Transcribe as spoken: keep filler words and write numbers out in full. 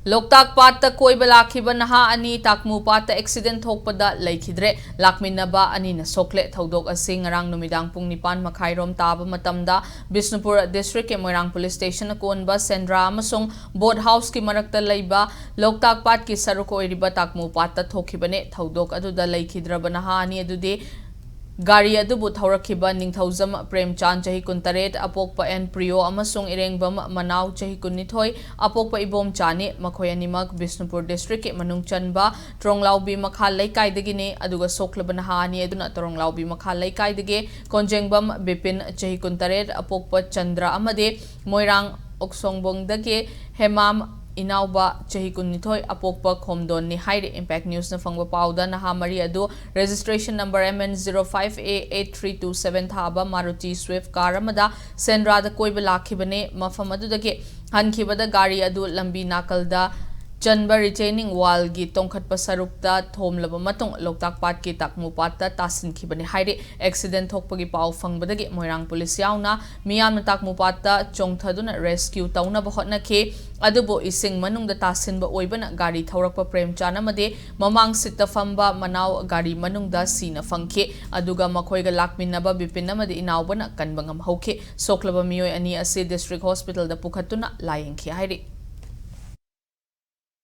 ꯂꯣꯛꯇꯥꯛ ꯄꯥꯠꯇ ꯀꯣꯏꯕ ꯂꯥꯛꯈꯤꯕ ꯅꯍꯥ ꯑꯅꯤ ꯇꯥꯛꯃꯨ ꯄꯥꯠꯇ ꯑꯦꯛꯁꯤꯗꯦꯟ ꯊꯣꯛꯄꯗ ꯂꯩꯈꯤꯗ꯭ꯔꯦ꯫ ꯂꯥꯛꯃꯤꯟꯅꯕ ꯑꯅꯤꯅ ꯁꯣꯛꯂꯦ꯫ ꯊꯧꯗꯣꯛ ꯑꯁꯤ ꯉꯔꯥꯡ ꯅꯨꯃꯤꯗꯥꯡ ꯄꯨꯡ ꯅꯤꯄꯥꯟ ꯃꯈꯥꯏꯔꯣꯝ ꯇꯥꯕ ꯃꯇꯝꯗ ꯕꯤꯁꯅꯨꯄꯨꯔ ꯗꯤꯁꯇ꯭ꯔꯤꯛꯀꯤ ꯃꯣꯏꯔꯥꯡ ꯄꯨꯂꯤꯁ ꯁ꯭ꯇꯦꯁꯟꯅ ꯀꯣꯟꯕ ꯁꯦꯟꯗ꯭ꯔꯥ ꯑꯃꯁꯨꯡ ꯕꯣꯠ ꯍꯥꯎꯁꯀꯤ ꯃꯔꯛꯇ ꯂꯩꯕ ꯂꯣꯛꯇꯥꯛ ꯄꯥꯠꯀꯤ ꯁꯔꯨꯛ ꯑꯣꯏꯔꯤꯕ ꯇꯥꯛꯃꯨ ꯄꯥꯠꯇ ꯊꯣꯛꯈꯤꯕꯅꯦ꯫ ꯊꯧꯗꯣꯛ ꯑꯗꯨꯗ ꯂꯩꯈꯤꯗ꯭ꯔꯕ ꯅꯍꯥ ꯑꯅꯤ ꯑꯗꯨꯗꯤ ꯒꯥꯔꯤ ꯑꯗꯨꯕꯨ ꯊꯧꯔꯛꯈꯤꯕ ꯅꯤꯡꯊꯧꯖꯝ ꯄ꯭ꯔꯦꯝꯆꯥꯟ, ꯆꯍꯤ ꯀꯨꯟꯇꯔꯦꯠ, ꯑꯄꯣꯛꯄ ꯑꯦꯟ ꯄ꯭ꯔꯤꯌꯣ, ꯑꯃꯁꯨꯡ ꯏꯔꯦꯡꯕꯝ ꯃꯅꯥꯎ, ꯆꯍꯤ ꯀꯨꯟꯅꯤꯊꯣꯏ, ꯑꯄꯣꯛꯄ ꯏꯕꯣꯝꯆꯥꯅꯤ꯫ ꯃꯈꯣꯏ ꯑꯅꯤꯃꯛ ꯕꯤꯁꯅꯨꯄꯨꯔ ꯗꯤꯁꯇ꯭ꯔꯤꯛꯀꯤ ꯃꯅꯨꯡ ꯆꯟꯕ ꯇ꯭ꯔꯣꯡꯂꯥꯎꯕꯤ ꯃꯈꯥ ꯂꯩꯀꯥꯏꯗꯒꯤꯅꯤ꯫ ꯑꯗꯨꯒ ꯁꯣꯛꯂꯕ ꯅꯍꯥ ꯑꯅꯤ ꯑꯗꯨꯅ ꯇ꯭ꯔꯣꯡꯂꯥꯎꯕꯤ ꯃꯈꯥ ꯂꯩꯀꯥꯏꯗꯒꯤ ꯀꯣꯟꯖꯦꯡꯕꯝ ꯕꯤꯄꯤꯟ, ꯆꯍꯤ ꯀꯨꯟꯇꯔꯦꯠ, ꯑꯄꯣꯛꯄ ꯆꯟꯗ꯭ꯔ, ꯑꯃꯗꯤ ꯃꯣꯏꯔꯥꯡ ꯑꯣꯛꯁꯣꯡꯕꯣꯡꯗꯒꯤ ꯍꯦꯃꯥꯝ ꯏꯅꯥꯎꯕ, ꯆꯍꯤ ꯀꯨꯟꯅꯤꯊꯣꯏ, ꯑꯄꯣꯛꯄ ꯈꯣꯝꯗꯣꯟꯅꯤ ꯍꯥꯏꯔꯤ꯫ ꯏꯝꯄꯦꯛ ꯅ꯭ꯌꯨꯁꯅ ꯐꯪꯕ ꯄꯥꯎꯗ ꯅꯍꯥ ꯃꯔꯤ ꯑꯗꯨ registration number M N zero five A eight three two seven ꯊꯥꯕ ꯃꯥꯔꯨꯇꯤ ꯁ꯭ꯋꯤꯐ ꯀꯥꯔ ꯑꯃꯗ ꯁꯦꯟꯗ꯭ꯔꯥꯗ ꯀꯣꯏꯕ ꯂꯥꯛꯈꯤꯕꯅꯤ꯫ ꯃꯐꯝ ꯑꯗꯨꯗꯒꯤ ꯍꯟꯈꯤꯕꯗ ꯒꯥꯔꯤ ꯑꯗꯨ ꯂꯝꯕꯤ ꯅꯥꯀꯜꯗ ꯆꯟꯕ ꯔꯤꯇꯦꯅꯤꯡ ꯋꯥꯜꯒꯤ ꯇꯣꯡꯈꯠꯄ ꯁꯔꯨꯛꯇ ꯊꯣꯝꯂꯕ ꯃꯇꯨꯡ ꯂꯣꯛꯇꯥꯛ ꯄꯥꯠꯀꯤ ꯇꯥꯛꯃꯨ ꯄꯥꯠꯇ ꯇꯥꯁꯤꯟꯈꯤꯕꯅꯤ ꯍꯥꯏꯔꯤ꯫ ꯑꯦꯛꯁꯤꯗꯦꯟ ꯊꯣꯛꯄꯒꯤ ꯄꯥꯎ ꯐꯪꯕꯗꯒꯤ ꯃꯣꯏꯔꯥꯡ ꯄꯨꯂꯤꯁ ꯌꯥꯎꯅ ꯃꯤꯌꯥꯝꯅ ꯇꯥꯛꯃꯨ ꯄꯥꯠꯇ ꯆꯣꯡꯊꯗꯨꯅ ꯔꯦꯁꯀ꯭ꯌꯨ ꯇꯧꯅꯕ ꯍꯣꯠꯅꯈꯤ꯫ ꯑꯗꯨꯕꯨ ꯏꯁꯤꯡ ꯃꯅꯨꯡꯗ ꯇꯥꯁꯤꯟꯕ ꯑꯣꯏꯕꯅ ꯒꯥꯔꯤ ꯊꯧꯔꯛꯄ ꯄ꯭ꯔꯦꯝꯆꯥꯟ ꯑꯃꯗꯤ ꯃꯃꯥꯡ ꯁꯤꯠꯇ ꯐꯝꯕ ꯃꯅꯥꯎ ꯒꯥꯔꯤ ꯃꯅꯨꯡꯗ ꯁꯤꯅ ꯐꯪꯈꯤ꯫ ꯑꯗꯨꯒ ꯃꯈꯣꯏꯒ ꯂꯥꯛꯃꯤꯟꯅꯕ ꯕꯤꯄꯤꯟ ꯑꯃꯗꯤ ꯏꯅꯥꯎꯕꯅ ꯀꯟꯕ ꯉꯝꯍꯧꯈꯤ꯫ ꯁꯣꯛꯂꯕ ꯃꯤꯑꯣꯏ ꯑꯅꯤ ꯑꯁꯤ ꯗꯤꯁꯇ꯭ꯔꯤꯛ ꯍꯣꯁꯄꯤꯇꯥꯜꯗ ꯄꯨꯈꯠꯇꯨꯅ ꯂꯥꯌꯦꯡꯈꯤ ꯍꯥꯏꯔꯤ꯫